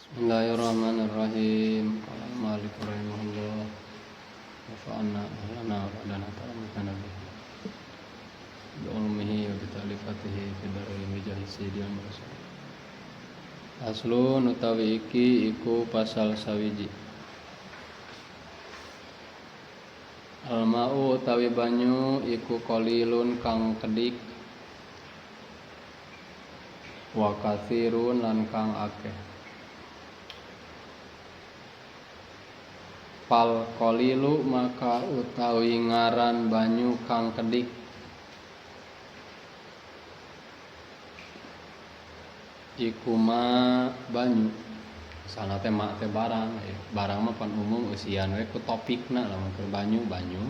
Bismillahirrahmanirrahim. Qala Malik rahimahullah. Wa fa'alna ahlana wa lana ta'ala bi ilmihi wa bi ta'lifatihi fi daril mijah sayyidil mursalin. Aslun utawi iki iku pasal sawiji. Al-ma'u utawi banyu iku qalilun kang kedik wa katsirun lan kang akeh. Fal qalilu maka utawi ngaran banyu kang kedik iku ma banyu. Sana teh mak teh barang, barang mah pan umum eusian we ku topikna, lamun keur banyu banyu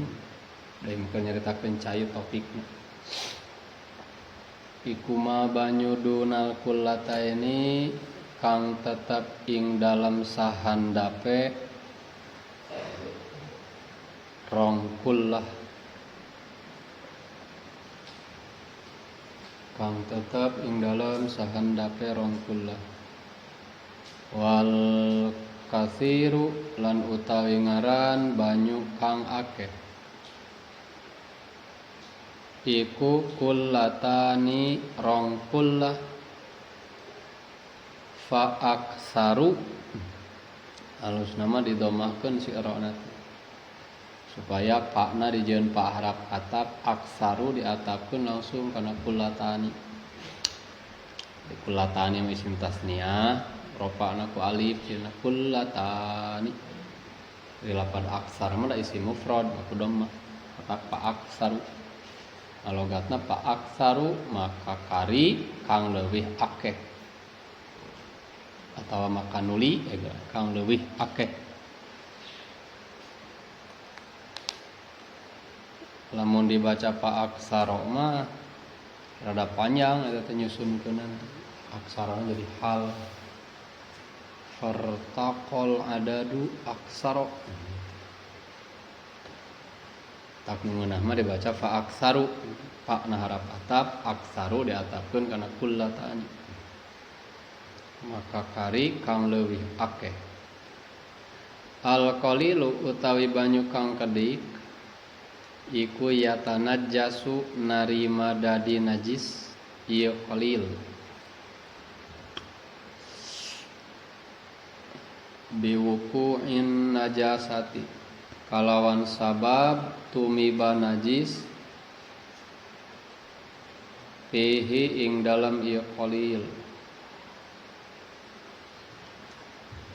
da keur nyaritakeun cai topikna. Iku ma banyu dunal kullataini kang tetep ing dalem sahandape rong kullah, kang tetep ing dalem sahandape rong kullah. Wal kathiru lan utawi ngaran banyu kang akeh iku kullatani rong kullah. Fa aksaru alus nama didomahkeun si rona supaya pakna dijieun pak harap atap, aksaru diatapkeun langsung kana kullatani. Di kullatani mah isim tasniah, ropakna ku alif cenah kullatani. Di lapan aksar mah da isim mufrad ku dhammah, maka pa aksaru. Alogatna pa aksaru maka kari kang leuwih akeh atawa maka nuli kang leuwih akeh. Lamun dibaca pa aksaro mah rada panjang eta teh nyusunkeunna. Aksarona jadi hal. Fartaqal adadu aksaro. Tak ngeunah mah dibaca fa aksaru. Fa na harap atap, aksaru diatapkeun kana kullatani. Maka kari kang leuwih akeh. Al qalilu utawi banyu kang kedik iku yatanajjasu narima dadi najis ieu qalil. Biwuqu'in najasati kalawan sabab tumiba najis fihi ing dalam ieu qalil.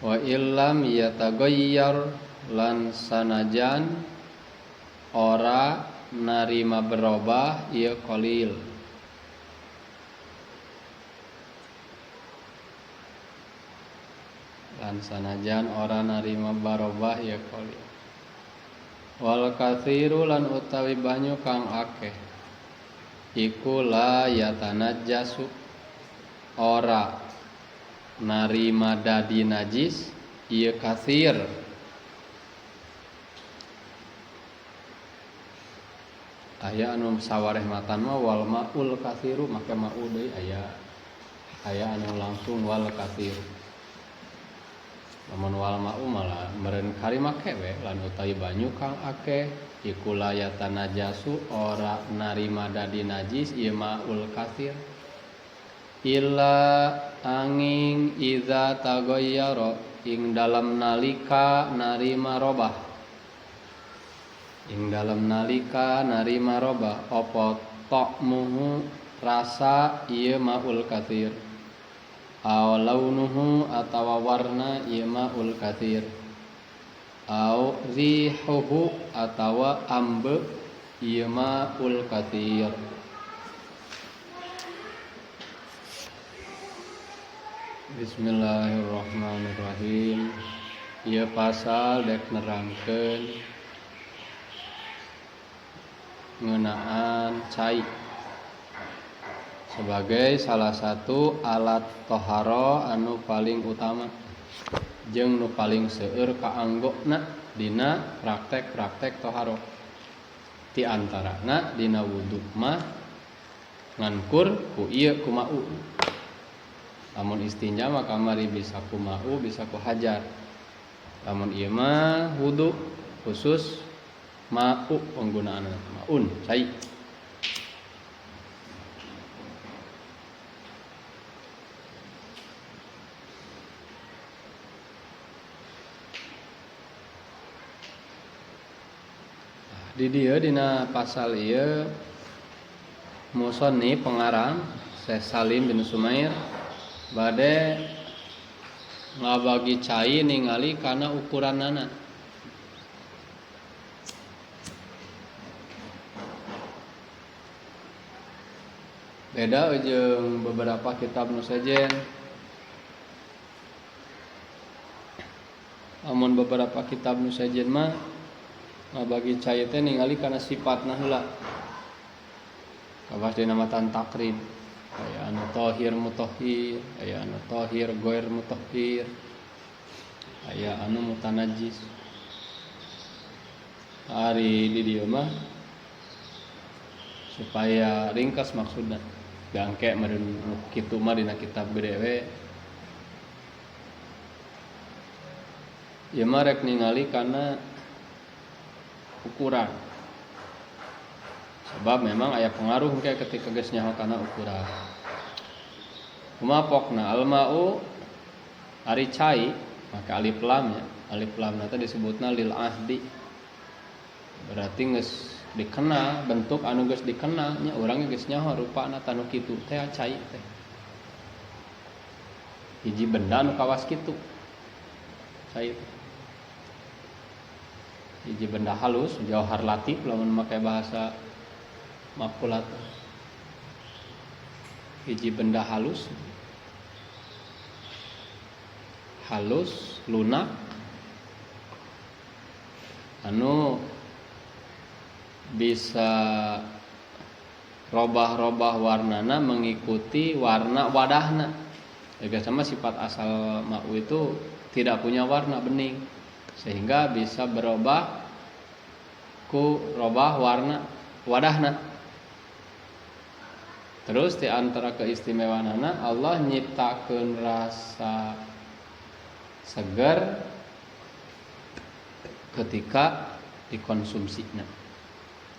Wa illam yataghayyar lan sanajan ora narima berubah ieu qalil. Lan sanajan ora narima barobah ieu qalil. Wal katsiru lan utawi banyu kang akeh iku la yatanajjasu ora narima dadi najis ieu katsir. Aya anu sawareh matan mah wal maul katsiru make mau deui aya. Aya anu langsung wal katsiru. Lamun wal ma'u malah meureun kari make we lan utawi banyu kang akeh iku la yatanajasu ora narima dadi najis ieu maul katsir. Illa angin iza taghayyara ing dalam nalika narima robah. Ing dalam nalika narima robah apa ta'muhu rasa ieu maul katsir. Aw launuhu atawa warna ieu maul katsir. Aw rihuhu atawa ambe ieu maul katsir. Bismillahirrahmanirrahim. Ieu pasal dek nerangkeun ngeunaan cai sebagai salah satu alat toharo anu paling utama jeung nu paling seueur kaanggona dina praktek-praktek toharo. Ti antarana dina wudu mah ngankur ku ieu ku mau. Lamun istinja mah kamari bisa ku ma'u bisa ku hajar. Lamun ieu mah wudu khusus ma'u penggunaanna ma'un cai. Di dieu dina pasal ieu musannif pengarang Syekh Salim bin Sumair bade ngabagi cai ningali kana ukuranana. Beda jeung beberapa kitab nu sejen. Lamun beberapa kitab nu sejen mah ngabagi cai teh ningali kana sifatna heula. Kawas dina matan takrib, aya anu tahir mutahhir, aya anu tahir ghair mutahhir, aya anu mutanajjis. Ari di dieu mah supaya ringkas maksudna. Gangke meureun kitu mah dina kitab gede we. Ieu mah rek ningali kana ukuran. Sebab memang aya pengaruh engke ketika geus nyaho kana ukuran. Kumaha pokna almau ari cai maka alif lam nya. Alif lam na teh disebutna lil ahdi. Berarti geus dikenal bentuk anu geus dikenal nya urang geus nyaho rupana tanu kitu teh cai teh. Hiji benda anu kawas kitu. Cai teh. Hiji benda halus jauhar latif lamun make bahasa makulat. Hiji benda halus, halus lunak anu bisa robah-robah warnana mengikuti warna wadahna. Jadi sama sifat asal ma'u itu tidak punya warna bening, sehingga bisa berubah ku robah warna wadahna. Terus di antara keistimewaanana Allah nyiptakeun rasa segar ketika dikonsumsina.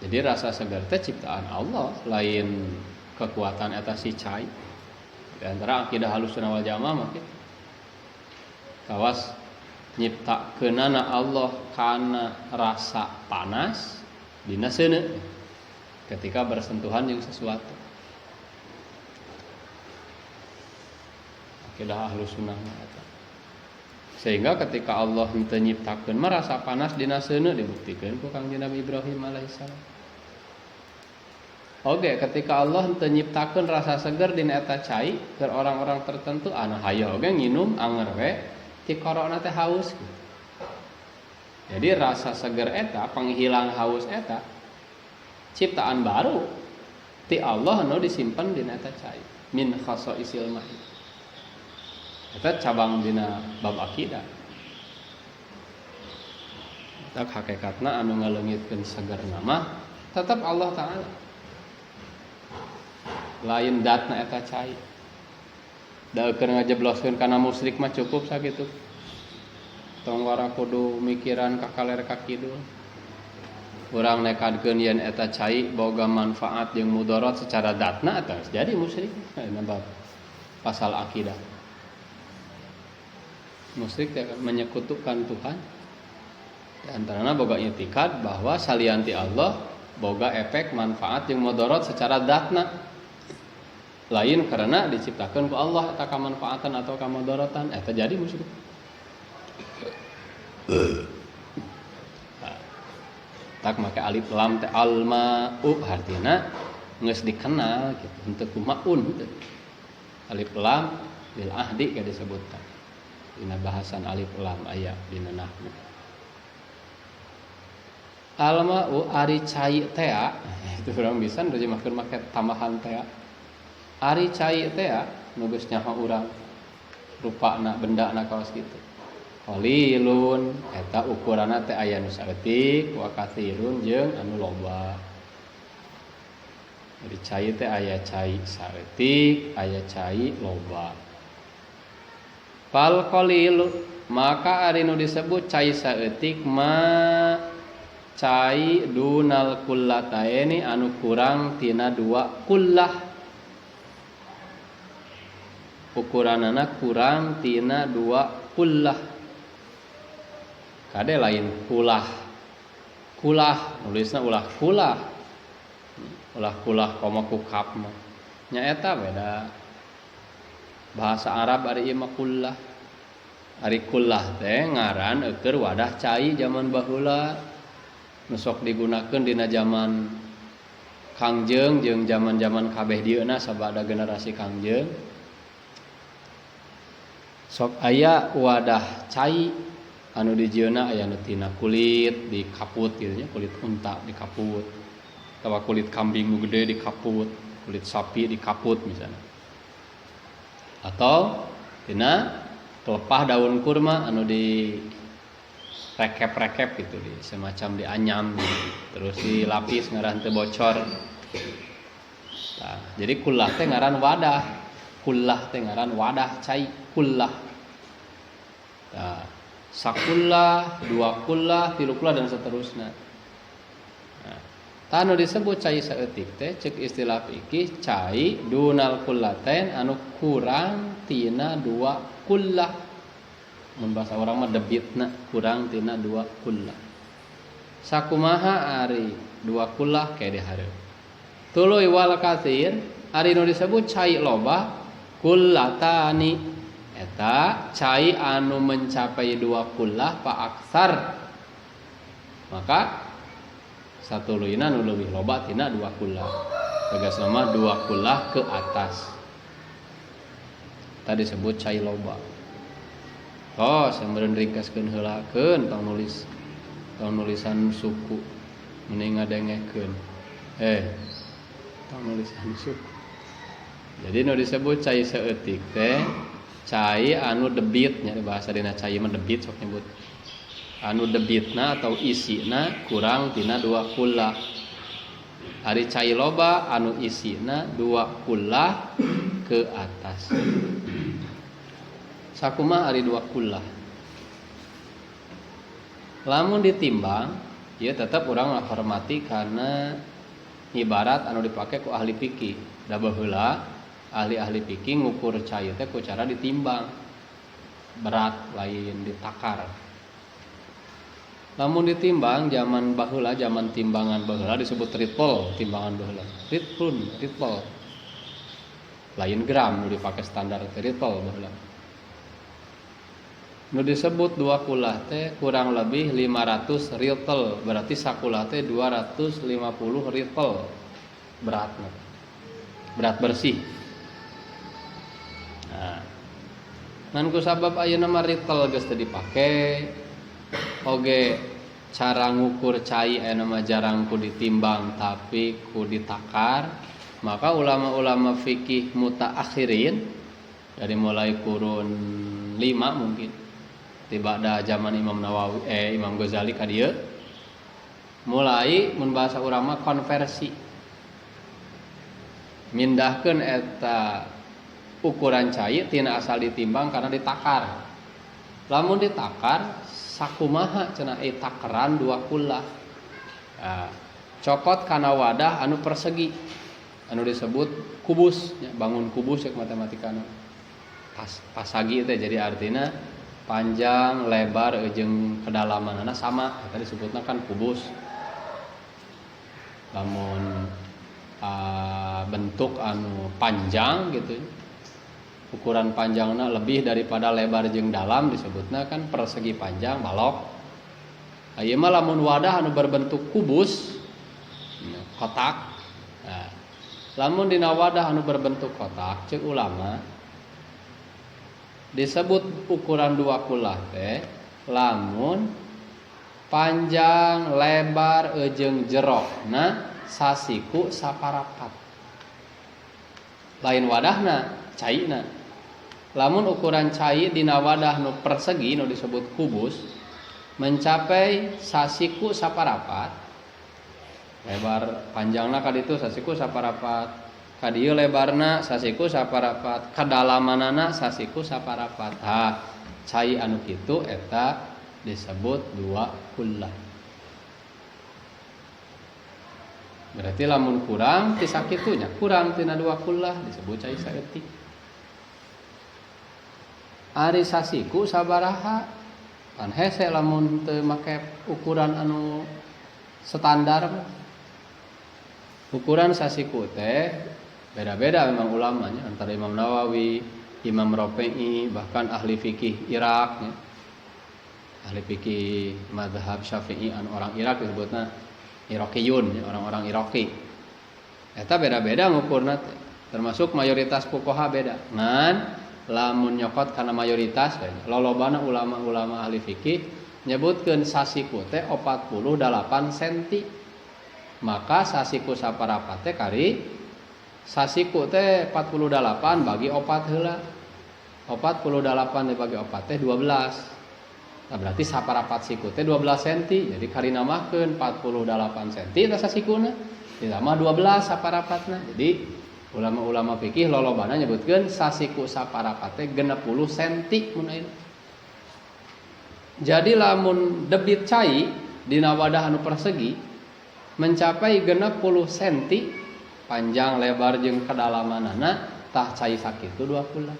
Jadi rasa segar teh ciptaan Allah, lain kekuatan eta si cai. Di antara akidah Ahlussunnah wal Jamaah mah kitu. Kawas nyiptakeunana Allah kana rasa panas dina seuneu ketika bersentuhan jeung sesuatu. Akidah Ahlussunnah mah eta. Sehingga ketika Allah henteu nyiptakeun mah rasa panas dina seuneu dibuktikeun ku Kangjeng Nabi Ibrahim alaihissalam. Oke, ketika Allah henteu nyiptakeun rasa seger dina eta cai keur orang-orang tertentu anu hayo oge nginum anger we ti korona teh haus. Jadi rasa seger eta, penghilang haus eta ciptaan baru ti Allah anu disimpan dina eta cai min khasaisil mahi. Eta cabang dina bab akidah. Eta hakikatna anu ngaleungitkeun segerna mah tetep Allah Ta'ala. Lain datna eta cai. Da keur ngajebloskeun kana musyrik mah cukup sakitu. Tong wara kudu mikiran ka kaler ka kidul. Urang nekadkeun yen eta cai boga manfaat jeung mudarat secara datna eta geus jadi musyrik. Eta bab pasal akidah. Musyrik teh menyekutukan Tuhan. Di antarana boga i'tikad bahwa salian ti Allah boga efek manfaat jeung mudarat secara datna. Lain karena diciptakan ku Allah eta kamanfaatan atau kamudaratan eta jadi musyrik. Tak make alif lam teh alma'u artina geus dikenal gitu henteu ku maun teu. Alif lam lil ahdi ka disebutkan. Dina bahasan alif lam aya dina nahwu. Alma'u ari cai tea itu urang bisa nerjemahkeun make tambahan tea. Ari cai tea nu geus nyaho urang rupana bendana kawas kitu. Qalilun eta ukuranna teh aya nu saeutik wa katsirun jeung anu loba. Jadi cai teh aya cai saeutik, aya cai loba. Fal qalilu, maka ari nu disebut cai saeutik ma cai dunal kullataini anu kurang tina dua kullah, ukuranana kurang tina dua kullah. Kade lain kulah, kulah nulisna ulah kulah, ulah kulah koma kukap mah nya eta beda bahasa Arab. Ari ieu mah kullah. Ari kullah teh ngaran eueur wadah cai zaman baheula nu sok digunakeun dina zaman Kangjeng jeung zaman-zaman kabeh dieuna sabada generasi Kangjeng. Sok aya wadah cai anu dijieunna, aya nu tina kulit dikaput gitu nya, kulit unta dikaput atawa kulit kambing nu gede dikaput, kulit sapi dikaput misalnya, atau tina pelepah daun kurma anu di rekep-rekep gitu, di semacam dianyam gitu, terus dilapis ngarah teu bocor. Nah, jadi kullah teh ngaran wadah, kullah teh ngaran wadah cai kullah. Nah, sakullah, dua kullah, tilu kullah, dan seterusnya. Nah, tah nu disebut cai saeutik teh cek istilah fikih cai dunal kullatain, anu kurang tina dua kullah. Mun bahasa urang mah debitna kurang tina dua kullah. Sakumaha ari dua kullah? Kayak di hareup. Tuluy wal katsir, ari nu disebut cai loba, kullatani, eta cai anu mencapai dua kullah fa aksar, maka satuluyna nu leuwih loba tina dua kullah, tegasna mah dua kullah ke atas tadi disebut cai loba. Oh, saya meureun ringkaskeun heulakeun, tong nulis, tong nulisan suku, mending ngadengekeun, tong nulisan suku. Jadi nu disebut cai saeutik teh cai anu debitnya, bahasa dina cai mah debit, sok nyebut anu debitna atau isina kurang tina dua kullah. Ari cai loba anu isina dua kullah ke atas. Sakumaha ari dua kullah? Lamun ditimbang ya tetap urang hormati karena ibarat anu dipakai ku ahli fikih. Da baheula ahli-ahli fikih ngukur cai teh ku cara ditimbang berat, lain ditakar. Lamun ditimbang zaman baheula, zaman timbangan baheula disebut ritel, timbangan baheula ritlun, ritel, lain gram nu dipake standar, ritel baheula. Nu disebut dua kulah teh kurang lebih 500 ritel, berarti sakulah teh 250 ritel berat, berat bersih. Nah, ngan ku sabab ayeuna mah ritel geus teu dipake oge, cara ngukur cai ayeuna mah jarang ku ditimbang tapi ku ditakar, maka ulama-ulama fikih mutaakhirin dari mulai kurun 5 mungkin tiba ada zaman Imam Nawawi, Imam Ghazali ka dieu, mulai mun bahasa urang mah konversi, mindahkeun eta ukuran cai tina asal ditimbang karena ditakar. Lamun ditakar sakumaha cenah takaran dua kullah? Nah, cokot kana wadah anu persegi anu disebut kubus ya, bangun kubus ya matematikana pas pasagi teh. Jadi artinya panjang, lebar jeung kedalamanana sama, tadi disebutna kan kubus. Lamun bentuk anu panjang gitu, ukuran panjangnya lebih daripada lebar jeung dalam disebutna kan persegi panjang balok. Ieu mah lamun wadah anu berbentuk kubus kotak. Nah, lamun dina wadah anu berbentuk kotak, cek ulama disebut ukuran dua kulah teh lamun panjang, lebar jeung jerona sasiku saparapat. Lain wadahna, caina. Lamun ukuran cai dina wadah nu persegi nu disebut kubus mencapai sasiku saparapat, lebar panjangna ka ditu sasiku saparapat. Ka dieu lebarna sasiku saparapat, kadalamanana sasiku saparapat. Ha, cai anu kitu eta disebut 2 kullah. Berarti lamun kurang ti sakitu nya kurang tina 2 kullah disebut cai saeutik. Ari sasiku sabaraha? Pan hese lamun teu make ukuran anu standar. Ukuran sasiku teh beda-beda memang ulamanya antara Imam Nawawi, Imam Rafi'i, bahkan ahli fikih Irak ya. Ahli fikih mazhab Syafi'i anu orang Irak disebutna Iraqiyun ya, orang-orang Iraqi. Eta beda-beda ngukurna teh. Termasuk mayoritas fuqaha beda. Ngan lamun nyokot kana mayoritas we, lolobana ulama-ulama ahli fikih nyebutkeun sasiku teh 48 senti. Maka sasiku saparapat teh kari sasiku teh 48 bagi 4 heula. 48 dibagi 4 teh 12. Nah, berarti saparapat siku teh 12 senti. Jadi kari nambahkeun 48 senti eta sasikuna ditambah 12 saparapatna. Jadi ulama-ulama fikih lolobana nyebutkeun sasiku saparapat teh 60 senti mun ayeuna. Jadi lamun debit cai dina wadah anu persegi mencapai 60 senti panjang lebar jeung kedalamanana tah cai sakitu 2 kullah.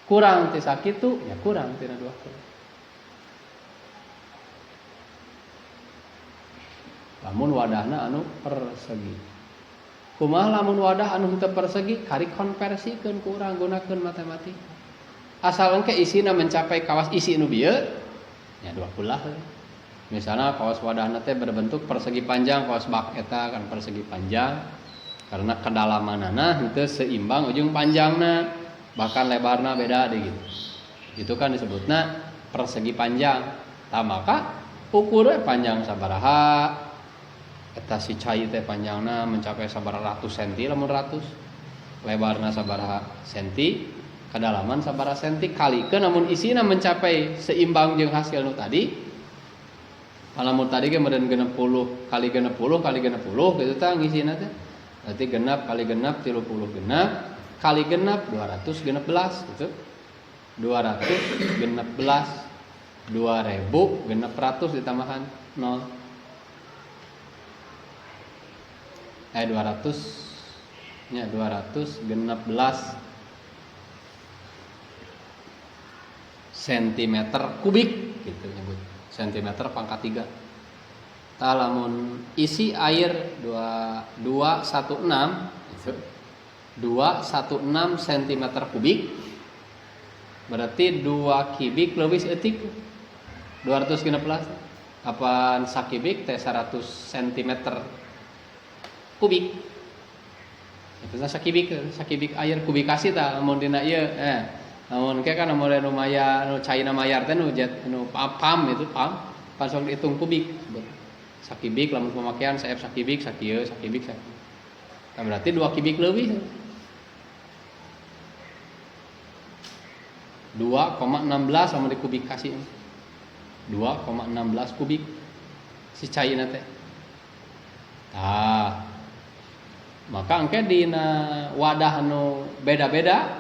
Kurang ti sakitu ya kurang tina 2 kullah. Lamun wadahna anu persegi. Kumaha lamun wadah anu henteu persegi kari konversikeun ku urang gunakeun matematika. Asal engke isina mencapai kawas isi nu bieu nya 2 kullah. Misalnya kawas wadahna teh berbentuk persegi panjang, kawas bak eta kan persegi panjang karena kedalamanana henteu seimbang ujung panjangna, bahkan lebarna beda deh gitu. Itu kan disebutna persegi panjang. Tah maka ukur we panjang sabaraha eta si cai teh panjangna mencapai sabaraha ratus senti lamun ratus, lebarna sabaraha senti, kedalaman sabaraha senti kalikeun lamun isina mencapai seimbang jeung hasil nu tadi. Lamun tadi ge meureun 60 kali 60 kali 60 gitu tah ngisina teh. Berarti genap kali genap 30 genap kali genap 216 gitu. 216 2600 ditambahan 0. 200 nya 216 sentimeter kubik gitu nyebut. Sentimeter pangkat 3. Tah lamun isi air 216 itu 216 sentimeter kubik berarti 2 kubik leuwih eutik 216. Apaan sakibik teh 100 sentimeter kubik. Itu teh sakibik, sakibik air kubikasi tah lamun dina ieu lamun ke kan lamun nu maya nu caina mayar teh nu jet nu pam itu pam langsung dihitung kubik. Sakibik lamun pemakaian saep sakibik sakieu sakibik sakieu. Nah, berarti 2 kubik leuwih. 2,16 lamun dikubikasi. 2,16 kubik si caina teh. Tah. Maka engke dina wadah anu beda-beda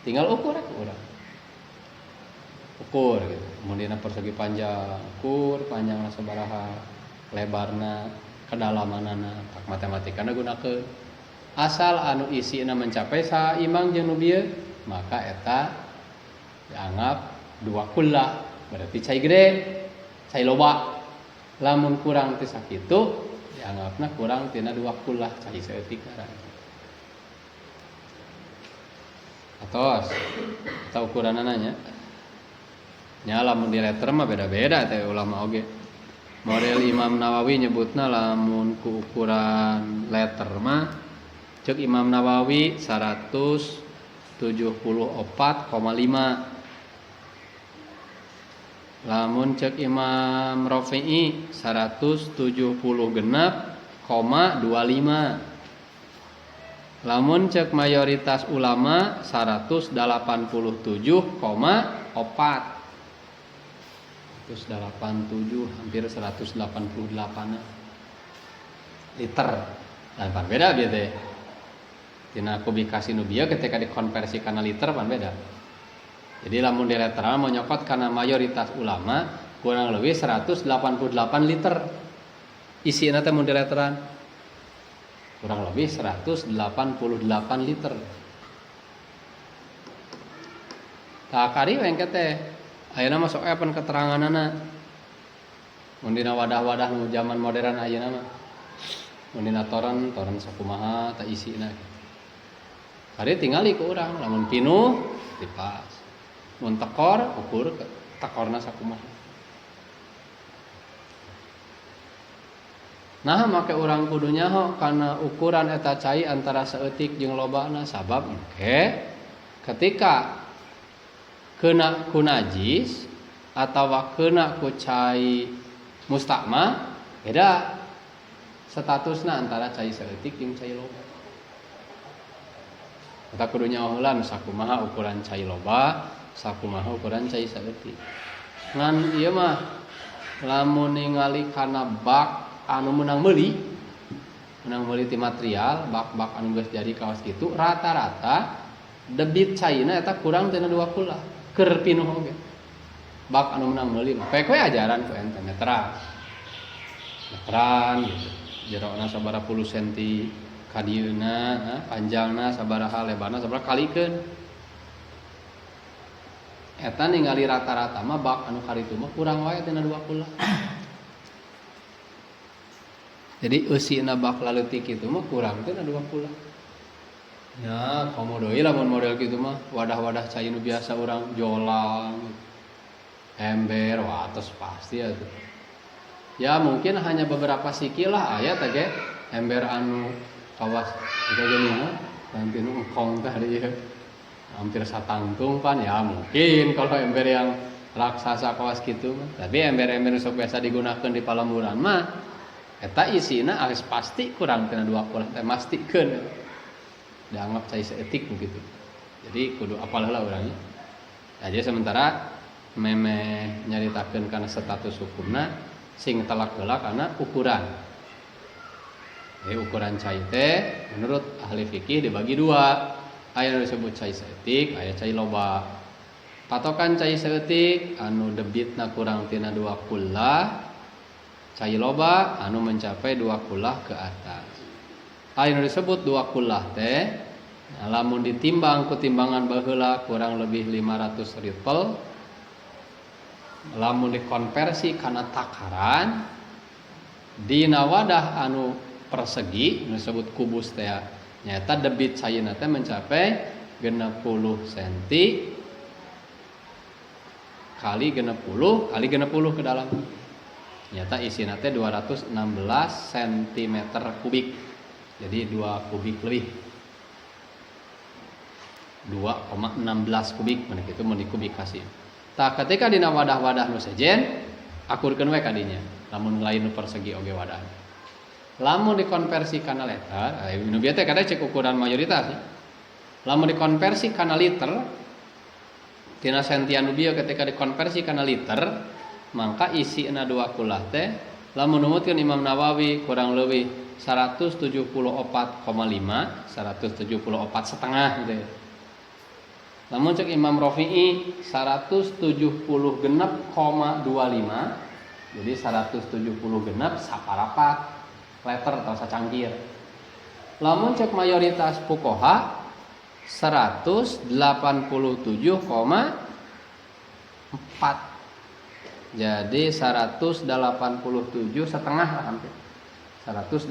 tinggal ukur ku urang. Ukur gitu. Mun dina persegi panjang, ukur panjangna sabaraha, lebarna, kedalamanana, tak matematikana gunakeun. Asal anu isina mencapai saimbang jeung nu bieu, maka eta dianggap 2 kullah, berarti cai gede, cai loba. Lamun kurang ti sakitu dianggapna kurang tina 2 kullah cai saeutik ngaran. Atos atau ukuranana nya. Nya lamun di letter mah beda-beda teh ulama oge. Model Imam Nawawi nyebutna lamun ku ukuran letter mah ceuk Imam Nawawi 174,5. Lamun ceuk Imam Rafi'i 176,25. Lamun cek mayoritas ulama 187,4. 187 hampir 188 liter. Nah, beda bieu teh. Tina kubikasi nu bieu ketika dikonversi kana liter pan beda. Jadi lamun di literan mau nyokot karena mayoritas ulama kurang lebih 188 liter isina teh mun di literan kurang lebih 188 liter. Tah kari we engke teh ayeuna mah sok aya pan keteranganana. Mun dina wadah-wadah nu zaman modern ayeuna mah mun dina toren, toren sakumaha tah isina gitu. Kari tingali ku urang lamun pinuh dipas. Mun tekor ukur tekorna sakumaha. Nah make urang kudu nyaho kana ukuran eta cai antara saeutik jeung lobana sabab engke ketika kena ku najis atawa kena ku cai mustakmal beda statusna antara cai saeutik jeung cai loba. Eta kudu nyaho heula nu sakumaha ukuran cai loba, sakumaha ukuran cai saeutik. Ngan ieu mah lamun ningali kana bak anu meunang meuli ti material, bak-bak anu geus jadi kawas kitu rata-rata debit caina eta kurang tina 2 kula keur pinuh oge. Bak anu meunang meuli mah poe ajaran ku ente meteran. Meteran gitu. Jerona sabaraha puluh senti ka dieuna, panjangna sabaraha, lebarna sabaraha kalikeun. Eta ningali rata-rata mah bak anu karitu mah kurang wae tina 2 kula. Jadi eusina bak laleutik kitu mah kurang tina 2 kula. Ya, komo deui lamun model kitu mah wadah-wadah cai nu biasa urang jolang, ember, wah atos pasti atuh. Ya mungkin hanya beberapa siki lah aya teh ge ember anu kawas eta ge mah nanti nu engkong teh ieu. Hampir satangtung pan ya mungkin kalau ember yang raksasa kawas kitu mah. Tapi ember-ember nu sok biasa digunakeun di palemburan mah eta isina harus pasti kurang tina 2 kula teh mastikeun. Dianggap cai saeutik begitu. Jadi kudu apal heula urangnya. Nah, jadi sementara memeh nyaritakeun kana status hukumna sing telak heula kana ukuran. Jadi ukuran cai teh menurut ahli fikih dibagi 2. Aya nu disebut cai saeutik, aya cai loba. Patokan cai saeutik anu debitna kurang tina 2 kula, cai loba anu mencapai 2 kulah ke atas. Aya nu disebut 2 kulah teh, nah, lamun ditimbang ku timbangan baheula kurang lebih 500 ritel, lamun dikonversi kana takaran dina wadah anu persegi nu disebut kubus teh nyata debit caina teh mencapai 60 senti kali 60 kali 60 ke dalam. Nyata isina teh 216 sentimeter kubik. Jadi 2 kubik lebih. 2,16 kubik mana kitu mun dikubikasi. Tah ketika dina wadah-wadah nu sejen akurkeun we kadinya. Lamun lain nu persegi oge wadah. Lamun dikonversi kana liter, nu bieu teh kada cek ukuran mayoritas ya. Lamun dikonversi kana liter tina sentian nu bieu ketika dikonversi kana liter, mangka isina 2 kulah teh lamun numutkeun Imam Nawawi kurang leuwih 174,5, 174 setengah gitu ya. Lamun cek Imam Rafi'i 170,25, jadi 170 genep saparapat liter atau sacangkir. Lamun cek mayoritas fuqaha 187,4. Jadi 187 setengah lah hampir. 187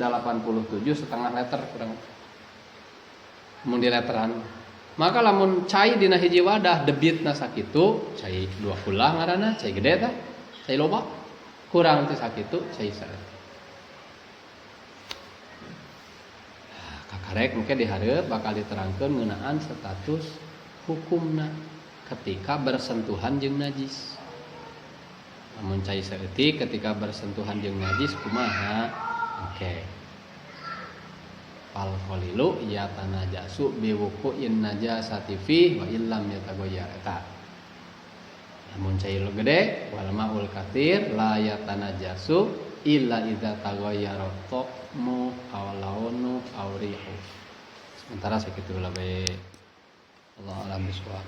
setengah liter kurang. Mun di literan. Maka lamun cai dina hiji wadah debitna sakitu, cai 2 kulah ngaranna, cai gede tah, cai loba. Kurang teh sakitu, cai saeutik. Kakarek mungkin dihareup bakal diterangkeun ngeunaan status hukumna ketika bersentuhan jeung najis. Lamun cai saeutik ketika bersentuhan jeung najis kumaha? Oke. Fal qalilu yatanajasu biwuqu'in najasati fi wa illam yataghayyar eta. Lamun cai lu gede wal maul katsir la yatanajasu illa idza taghayyara ta'mu aw launu aw rihu. Sementara sakitu lah bae. Allahu a'lam bishawab.